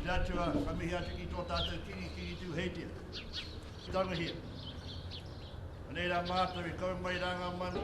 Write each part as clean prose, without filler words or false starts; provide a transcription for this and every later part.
Te Atua, ka mihi atu ki tō tātou Kiri, Kiri Tūheitia. Tangihia. Anei rā mātou i kau mai rā ngā manu.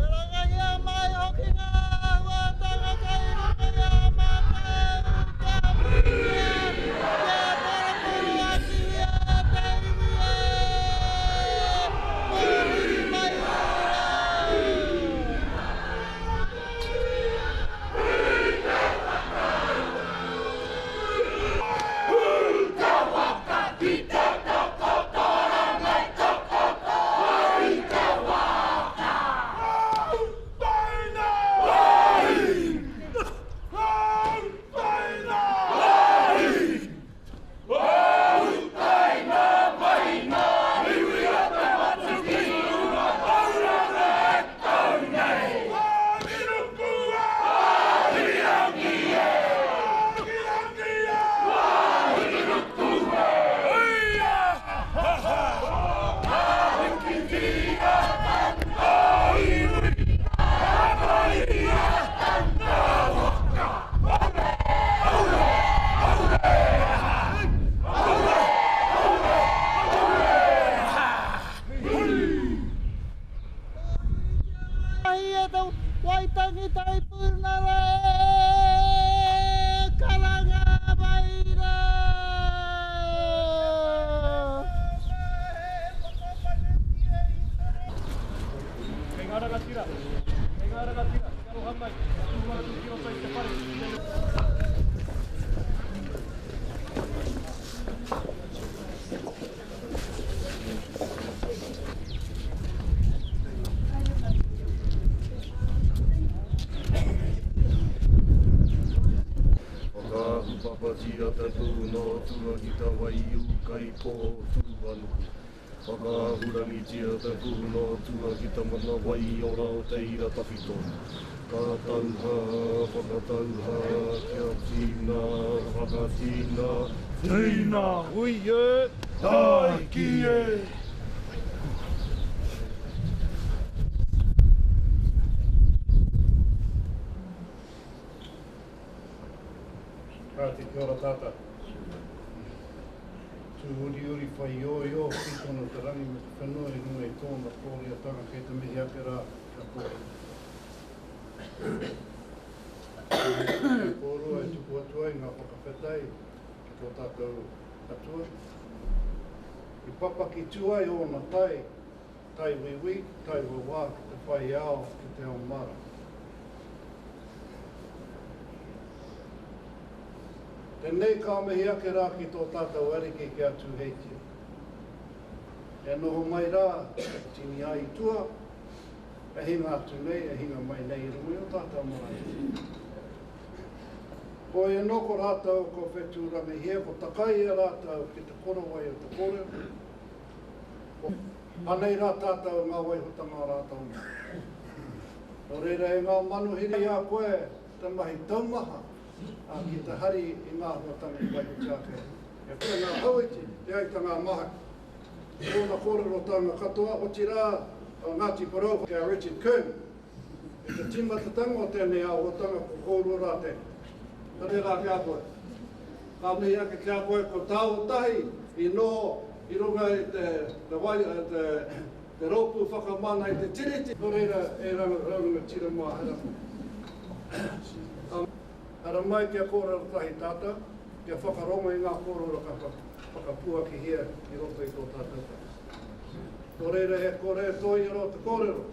Karangahia mai hoki ngā āhuatanga kei runga i a mātou, kia puritia, kia poroporoakihia te iwi e pōhiri mai rā. Waitangi Taipūnara e karanga mai rā! Kei ngā rangatira, kei ngā rangatira, kia aroha mai, kia tū atu ki roto i te whare. Whakaahupapatia te pūna o tua ki te waiū kai pō tū-a-nuku. Whakaahurangitia te pūna o tua ki te mana waiora o te ira tawhito. Ka tauha, whakatauha, kia tina, whakatina, tina! Hui e! Tāiki e! Kāti, kia ora tātou. Tūuriuri whai ioio, kī tonu te rangi me te whenua i runga i tōna kōriatanga kei te mihi ake rā kia kōrero. Kia kōrua e tuku atu ai ngā whakawhetai ki tō tātou Atua. I papaki tū ai ōna tai, tai wīwī, tai wawā ki te whai ao, ki te ao mārama. Tēnei ka mihi ake rā ki tō tātou Ariki ki a Tūheitia. E noho mai rā, tini ai i tua. e hinga atu nei, e hinga mai nei i runga i ō tātou marae. Hoi anō ko rātou ko Whetūrangihia, ko Takaia rātou ki te korowai o te kōrero. Ko Anei rā tātou ngā waihotanga o rātou mā. Nō reira e ngā manuhiri i a koe te mahi taumaha ki te hari i ngā āhuatanga i waihotia ake e koe ngā hauiti, te aitanga a Mahaki. Tōna kōrerotanga katoa, otirā a Ngāti Porou ki a Richard Kern. I te tīmatatanga o tēnei āhuatanga ko kōrua rā tēnei. Ka rera ki a koe. Ka mihi ake ki a koe ko tāua tahi i noho i runga i te, te, wai, te, te rōpū whakamana i te Tiriti. Nō reira e rangatira mā haramai. Haramai kia kōrero tahi tātou, kia whakarongo i ngā kōrero ka whakapuakihia i roto i tō tātou tahi. Nō reira he kore e tōiaro te kōrero.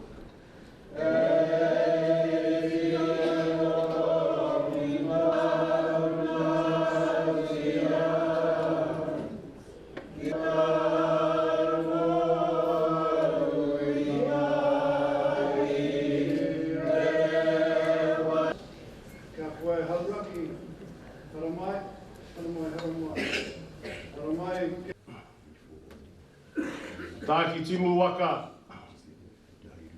Kia koe Hauraki, haramai, haramai, haramai, haramai. Tākitimu waka,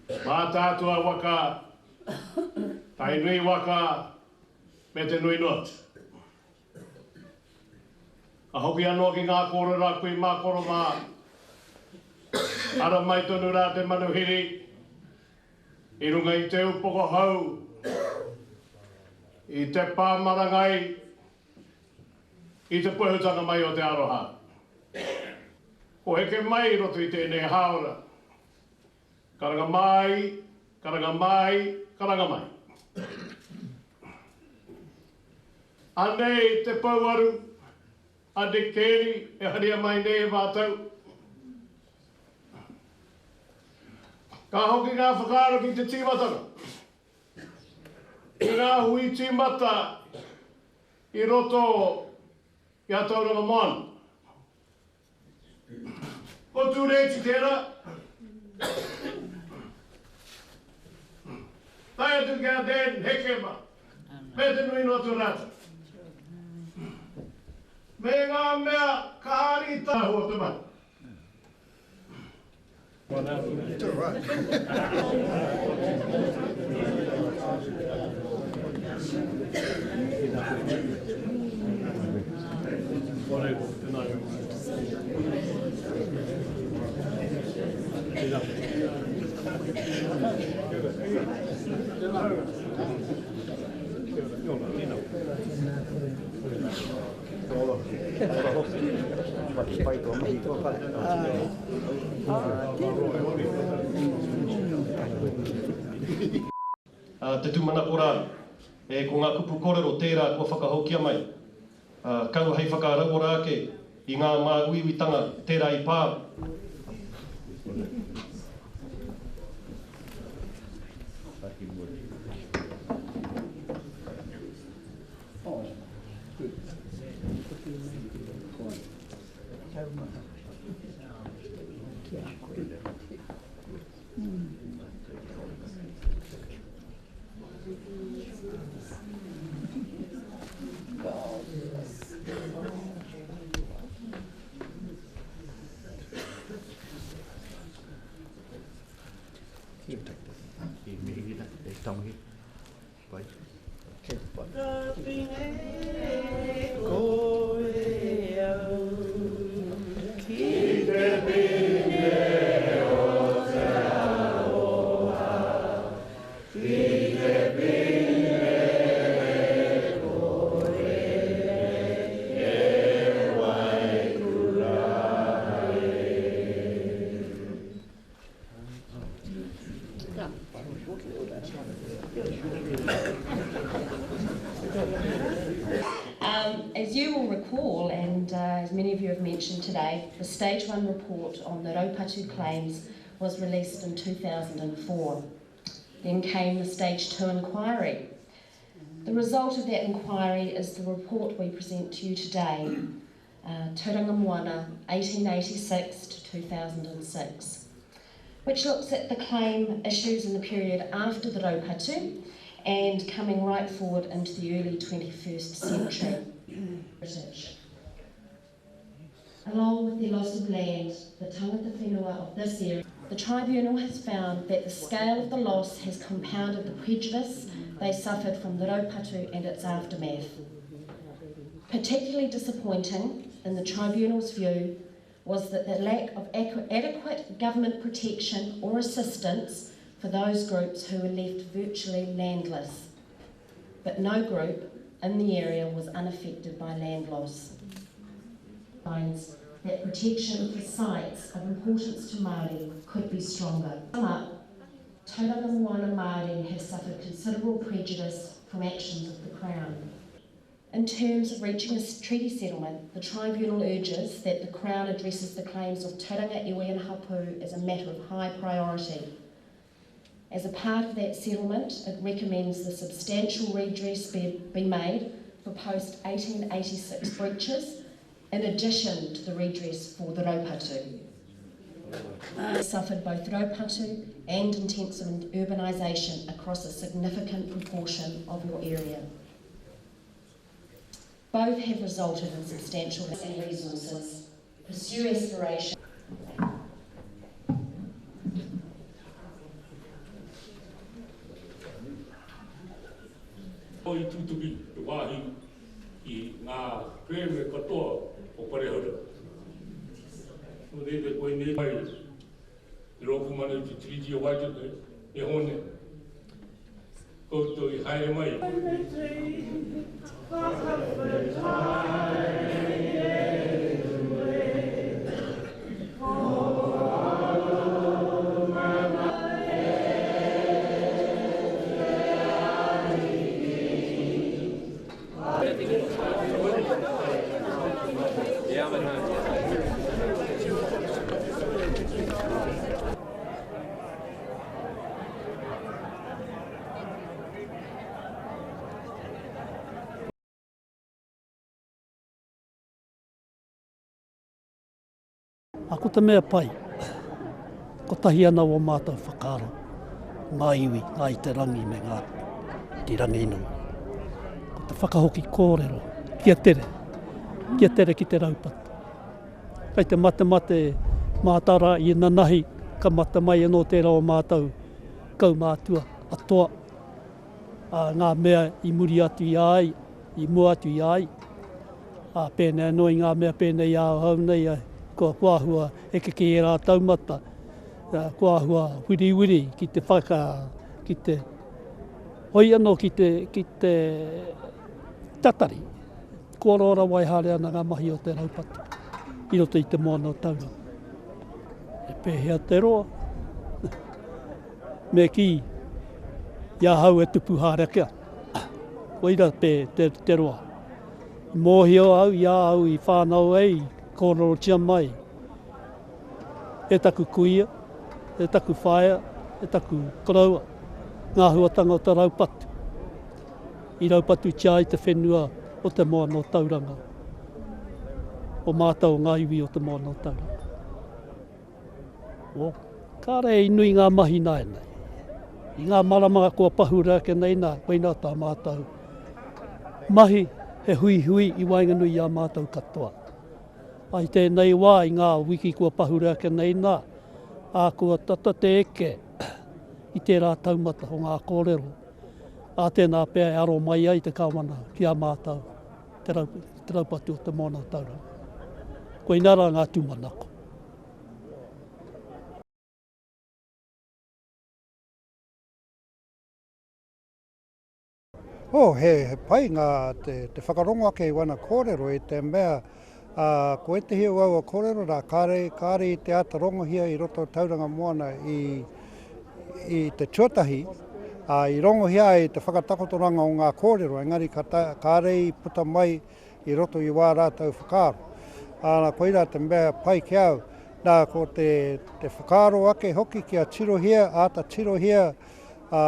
Mātaatua waka, Tainui waka, me te nui noa atu. Ka hoki anō ki ngā kōrero a kui mā koro mā, ara mai tonu rā te manuhiri i runga i te upoko hou, i te pā marangai, i te puehutanga mai o te aroha. Ko heke mai i roto i tēnei hāora, Karanga mai, karanga mai, karanga mai. Anei te pouaru a Dick Kearney e haria mai nei e mātou. Ka hoki ngā whakaaro ki te tīmatanga. I ngā hui tīmata i roto i a Tauranga Moana. Ko Tūreiti tērā. Tae atu ki a Dan Hekema, me te nui noa atu rātou. Me ngā mea ka hari tāhu o te mahi. Te tūmanako rā, e, ko ngā kupu kōrero tērā kua whakahokia mai, ā, kaua hei whakarauora ake i ngā māuiuitanga tērā i pā. Um, as you will recall, and uh, as many of you have mentioned today, the Stage 1 report on the Raupatu claims was released in 2004. Then came the Stage 2 inquiry. The result of that inquiry is the report we present to you today, uh, Tauranga Moana, 1886 to 2006. Which looks at the claim issues in the period after the Raupatu and coming right forward into the early 21st century. British. Along with the loss of land, the tangata whenua of this area, the tribunal has found that the scale of the loss has compounded the prejudice they suffered from the raupatu and its aftermath. Particularly disappointing, in the tribunal's view, was that the lack of adequate government protection or assistance for those groups who were left virtually landless. But no group in the area was unaffected by land loss. Finds that protection for sites of importance to Māori could be stronger. Sum up, Tauranga Moana Māori have suffered considerable prejudice from actions of the Crown. In terms of reaching a treaty settlement, the Tribunal urges that the Crown addresses the claims of Tauranga Iwi and Hapu as a matter of high priority. As a part of that settlement, it recommends the substantial redress be, be made for post-1886 breaches, in addition to the redress for the raupatu. Suffered both raupatu and intensive urbanisation across a significant proportion of your area. Both have resulted in substantial resources, pursue aspiration. I tutuki te wāhi i ngā kerēme katoa o Parehaura. Nō reira, koinei mai te Rōpū Mana i te Tiriti o Waitangi, e Hone, koutou i haere mai. A ko te mea pai, kotahi ana wō mātou whakaaro, ngā iwi, Ngāi Te Rangi me Ngāti Ranginui. Ko te whakahoki kōrero, kia tere, kia tere ki te raupatu. Kei te matemate mātara i nanahi, ka mate mai anō tērā o mātou kaumātua, atoa, ā, ngā mea i muri atu i a ia, i mua atu i a ia. Ā, pēnei anō i ngā mea pēnei i a ahau nei, kua, kua āhua eke ki ērā taumata, kua āhua wiriwiri ki te whaka, ki te, hoi anō ki te, ki te tatari, kua roa rawa e haere ana ngā mahi o te raupatu i roto i te moana o Tauranga. E pēhea te roa? Me kī, i ahau e tupu haere ake ana. Koira te, te, te roa. I mōhio au i a au i whānau ai, kōrorotia mai e taku kuia, e taku whaea, e taku koroua, ngā āhuatanga o te raupatu. I raupatutia ai te whenua o te moana o Tauranga, o mātou ngā iwi o te moana o Tauranga. Oh, kāre i nui ngā mahi nāianei. I ngā marama kua pahure ake nei nā, koinā tā mātou mahi he huihui i waenganui i a mātou katoa. I tēnei wā, i ngā wiki kua pahure ake nei nā, ā, kua tata te eke i tērā taumata o ngā kōrero, ā, tēnā pea e aro mai ai te Kāwana ki a mātou, te raupatu o te Moana o Tauranga. Koinā rā ngā tūmanako. Oh, he, he pai ngā te, te whakarongo ake i wana kōrero i te mea ā, ko ētehi o aua kōrero rā kāre, kāre i te āta rongohia i roto o Tauranga Moana i, i te tuatahi, ā, i rongohia ai te whakatakotoranga o ngā kōrero, engari ka ta, kāre i puta mai i roto i wā rātou whakaaro. Ā, nā, koirā te mea pai ki a au. Nā, ko te, te whakaaro ake hoki kia tirohia, āta tirohia ā,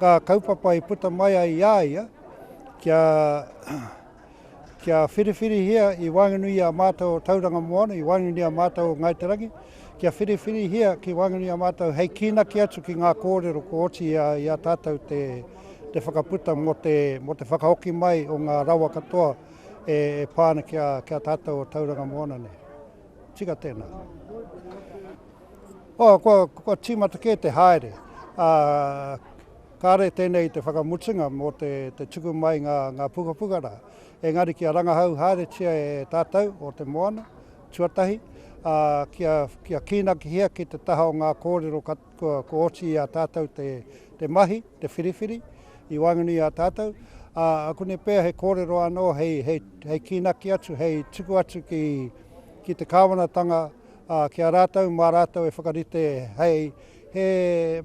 ngā kaupapa i puta mai ai i a ia, kia, kia whiriwhirihia i waenganui i a mātou o Tauranga Moana, i waenganui i a mātou o Ngāi Te Rangi, Kia whiriwhirihia ki waenganui i a mātou hei kīnaki atu ki ngā kōrero kua oti i a, i a tātou te, te whakaputa mō te, mō te whakahoki mai o ngā rawa katoa e, e pā ana ki a, ki a tātou o Tauranga Moana nei. Tika tēnā. Oh, kua, kua tīmata kē te haere. Ā, kāre tēnei te whakamutunga mō te, te tuku mai ngā, ngā pukapuka rā. Engari kia rangahau haeretia e tātou o te moana, tuatahi, ā, kia, kia kīnakihia ki te taha o ngā kōrero ka, kua, kua oti i a tātou te, te mahi, te whiriwhiri, i waenganui i a tātou. Ā, akune pea he kōrero anō hei, hei, hei kīnaki atu, hei tuku atu ki, ki te kāwanatanga, ā, ki a rātou, mā rātou e whakarite hei, he,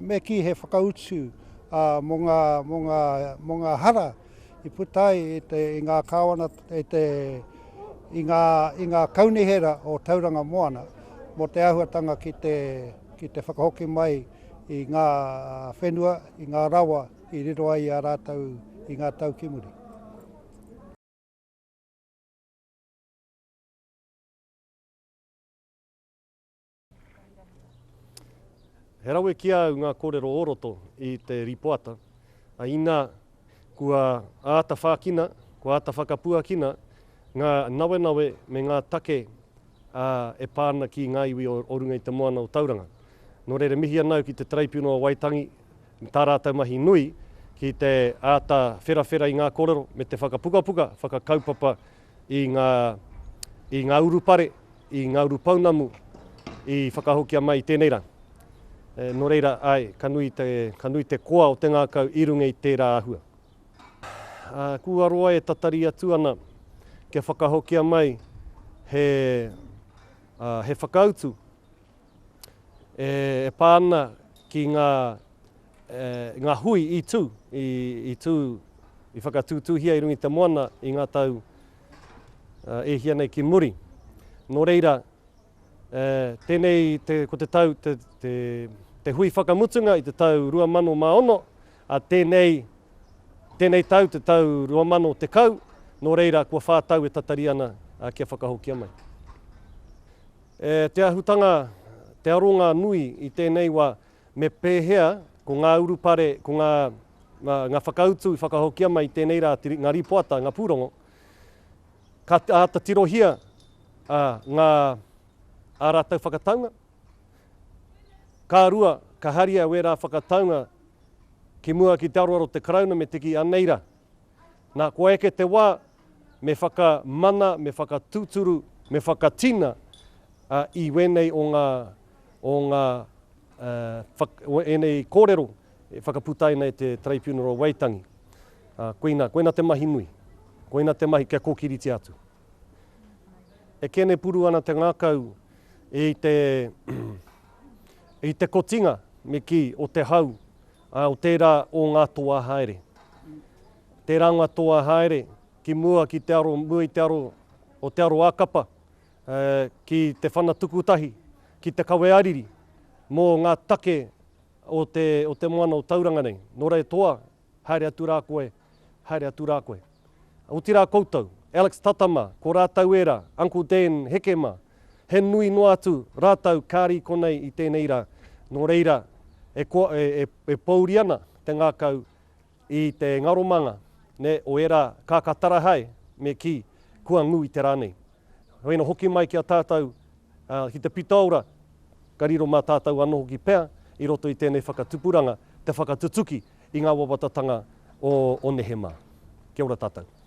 me kī he whakautu, ā, mō ngā, mō ngā, mō ngā hara i puta ai i te, i ngā kāwana, i te, i ngā, i ngā kaunihera o Tauranga Moana mō te āhuatanga ki te, ki te whakahoki mai i ngā whenua, i ngā rawa i riro ai i a rātou i ngā tau ki muri. He rawe ki a au ngā kōrero o roto i te rīpoata, ā, inā kua āta whākina, kua āta whakapuakina ngā nawenawe me ngā take ā, e pā ana ki ngā iwi o, o runga i te moana o Tauranga. Nō reira, mihi ana au ki te Taraipiunara o Waitangi me tā rātou mahi nui ki te āta wherawhera i ngā kōrero me te whakapukapuka, whakakaupapa i ngā, i ngā urupare i ngā urupounamu i whakahokia mai i tēnei rā. E, nō reira, āe, ka nui te, ka nui te koa o te ngākau i runga i tērā āhua. Ā, kua roa e tatari atu ana kia whakahokia mai he, ā, he whakautu e, e pā ana ki ngā, e, ngā hui i tū, i, i tū, i whakatūtūhia i runga i te moana i ngā tau e hia nei ki muri. Nō reira, tēnei te, ko te tau, te, te, te hui whakamutunga i te tau 2006, a tēnei, tēnei tau, te tau 2010, nō reira, kua whā tau e tatari ana kia whakahokia mai. E, te ahutanga, te aronga nui i tēnei wā, me pēhea ko ngā urupare, ko ngā, ngā, ngā whakautu i whakahokia mai i tēnei rā, te, ngā rīpoata, ngā pūrongo, ka āta tirohia ā, ngā, ā rātou whakataunga. Ka rua, ka haria wērā whakataunga ki mua ki te aroaro o te Karauna me te kī, anei rā. Nā, kua eke te wā me whakamana, me whakatūturu, me whakatina ā, i wēnei o ngā, o ngā, ā, whak, o ēnei kōrero e whakaputaina e te Taraipiunara o Waitangi. Ā, koina, koina te mahi nui. Koina te mahi kia kōkiritia atu. E kene puru ana te ngākau i te, i te kotinga, me kī, o te hau, ā, o tērā o ngā toa haere. Tērā ngā toa haere ki mua ki te aro, mua i te aro, o te aro ā-kapa, ā, ki te whana tukutahi, ki te kawe ariri, mō ngā take o te, o te moana o Tauranga nei. Nō reira e toa, haere atu rā koe, haere atu rā koe. Otirā koutou, Alex Tata mā, ko rātou ērā, Uncle Dan Heke mā, he nui noa atu rātou kāri konei i tēnei rā, nō reira, e koa, e, e, e pōuri ana te ngākau i te ngaromanga, nē, o ērā kākā tarahae, me kī, kua ngū i te rā nei. Hoi anō, hoki mai ki a tātou, ā, ki te pitaora, ka riro mā tātou anō hoki pea i roto i tēnei whakatupuranga te whakatutuki i ngā wawatatanga o, o nehe mā. Kia ora tātou.